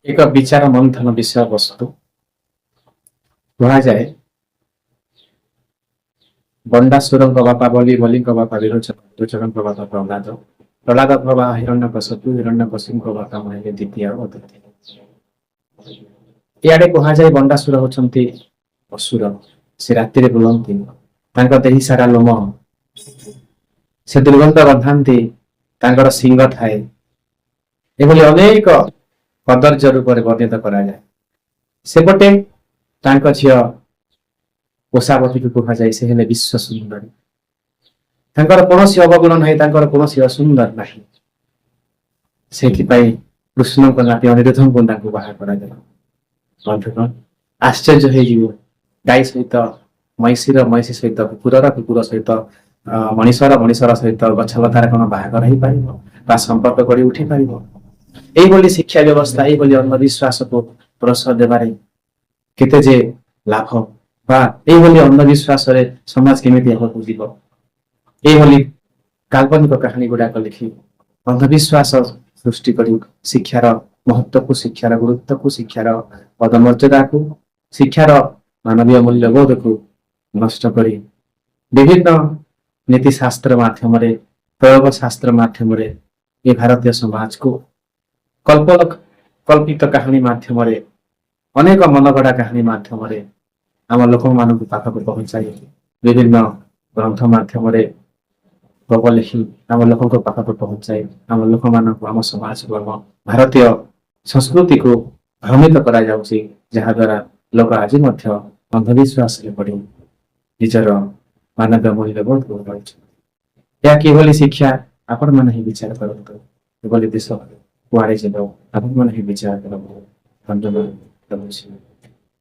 ଏକ ବିଚାର ମନ୍ଥନ ବିଷୟବସ୍ତୁ। କୁହାଯାଏ, ଭଣ୍ଡାସୁରଙ୍କ ବାପା ବଲି, ବଲିଙ୍କ ବାପା ବିରୋଚନ, ବିରୋଚନଙ୍କ ବାପା ପ୍ରହ୍ଲାଦ, ପ୍ରହ୍ଲାଦଙ୍କ ବାପା ହିରଣ୍ୟକଶିପୁ, ହିରଣ୍ୟକଶିପୁଙ୍କ ବାପା ହେଲେ ଦିତି ଆଉ ଅଦିତି। ଇଆଡେ କୁହାଯାଏ, ଭଣ୍ଡାସୁର ହଉଛନ୍ତି ଅସୁର। ସେ ରାତିରେ ବୁଲନ୍ତି, ତାଙ୍କ ଦେହି ସାରା ଲୋମ, ସେ ଦୁର୍ଗନ୍ଧ ଗନ୍ଧାନ୍ତି, ତାଙ୍କର ଶିଙ୍ଗ ଥାଏ। ଏଭଳି ଅନେକ କଦର୍ଯ୍ୟ ରୂପରେ ବର୍ଣ୍ଣିତ କରାଯାଏ। ସେପଟେ ତାଙ୍କ ଝିଅ କୋଷାବତୀକୁ କୁହାଯାଏ, ସେ ହେଲେ ବିଶ୍ୱ ସୁନ୍ଦରୀ। ତାଙ୍କର କୌଣସି ଅବଗୁଣ ନାହିଁ, ତାଙ୍କର କୌଣସି ଅସୁନ୍ଦର ନାହିଁ। ସେଇଥିପାଇଁ କୃଷ୍ଣଙ୍କ ନାତି ଅନିରୁଦ୍ଧଙ୍କୁ ତାଙ୍କୁ ବାହା କରାଗଲା। ବନ୍ଧୁଗଣ, ଆଶ୍ଚର୍ଯ୍ୟ ହେଇଯିବ, ଗାଈ ସହିତ ମଇଁଷିର, ମଇଁଷି ସହିତ କୁକୁରର, କୁକୁର ସହିତ ମଣିଷର, ମଣିଷର ସହିତ ଗଛଲତାର କଣ ବାହାଘର ହେଇପାରିବ ବା ସମ୍ପର୍କ କରି ଉଠି ପାରିବ? ଏଇଭଳି ଶିକ୍ଷା ବ୍ୟବସ୍ଥା, ଏଇଭଳି ଅନ୍ଧବିଶ୍ୱାସକୁ ପ୍ରଶ୍ରୟ ଦେବାରେ କେତେ ଯେ ଲାଭ ବା ଏଇଭଳି ଅନ୍ଧବିଶ୍ୱାସରେ ସମାଜ କେମିତି ଆଗକୁ ଯିବ? ଏଇଭଳି କାଳ୍ପନିକ କାହାଣୀ ଗୁଡାକ ଲେଖି ଅନ୍ଧବିଶ୍ୱାସ ସୃଷ୍ଟି କରି ଶିକ୍ଷାର ମହତ୍ଵକୁ, ଶିକ୍ଷାର ଗୁରୁତ୍ୱକୁ, ଶିକ୍ଷାର ପଦମର୍ଯ୍ୟାଦାକୁ, ଶିକ୍ଷାର ମାନବୀୟ ମୂଲ୍ୟବୋଧକୁ ନଷ୍ଟ କରି ବିଭିନ୍ନ ନୀତିଶାସ୍ତ୍ର ମାଧ୍ୟମରେ, ପ୍ରୟୋଗ ଶାସ୍ତ୍ର ମାଧ୍ୟମରେ ଏ ଭାରତୀୟ ସମାଜକୁ କଳ୍ପିତ କାହାଣୀ ମାଧ୍ୟମରେ, ଅନେକ ମନଗଢା କାହାଣୀ ମାଧ୍ୟମରେ ଆମ ଲୋକମାନଙ୍କୁ ପାଖକୁ ପହଞ୍ଚାଇ, ବିଭିନ୍ନ ଗ୍ରନ୍ଥ ମାଧ୍ୟମରେ ଗପ ଲେଖି ଆମ ଲୋକଙ୍କ ପାଖକୁ ପହଞ୍ଚାଇ ଆମ ଲୋକମାନଙ୍କୁ, ଆମ ସମାଜକୁ, ଆମ ଭାରତୀୟ ସଂସ୍କୃତିକୁ ଭ୍ରମିତ କରାଯାଉଛି, ଯାହାଦ୍ୱାରା ଲୋକ ଆଜି ମଧ୍ୟ ଅନ୍ଧବିଶ୍ୱାସରେ ପଡ଼ି ନିଜର ମାନବୀୟ ମୂଲ୍ୟବୋଧକୁ ହରାଉଛନ୍ତି। ଏହା କିଭଳି ଶିକ୍ଷା, ଆପଣମାନେ ହିଁ ବିଚାର କରନ୍ତୁ। ଏଭଳି ଦେଶ କୁଆଡ଼େ ଯିବ, ଆପଣମାନେ ହିଁ ବିଚାର କରନ୍ତୁ। ଧନ୍ୟବାଦ, ରହୁଛି।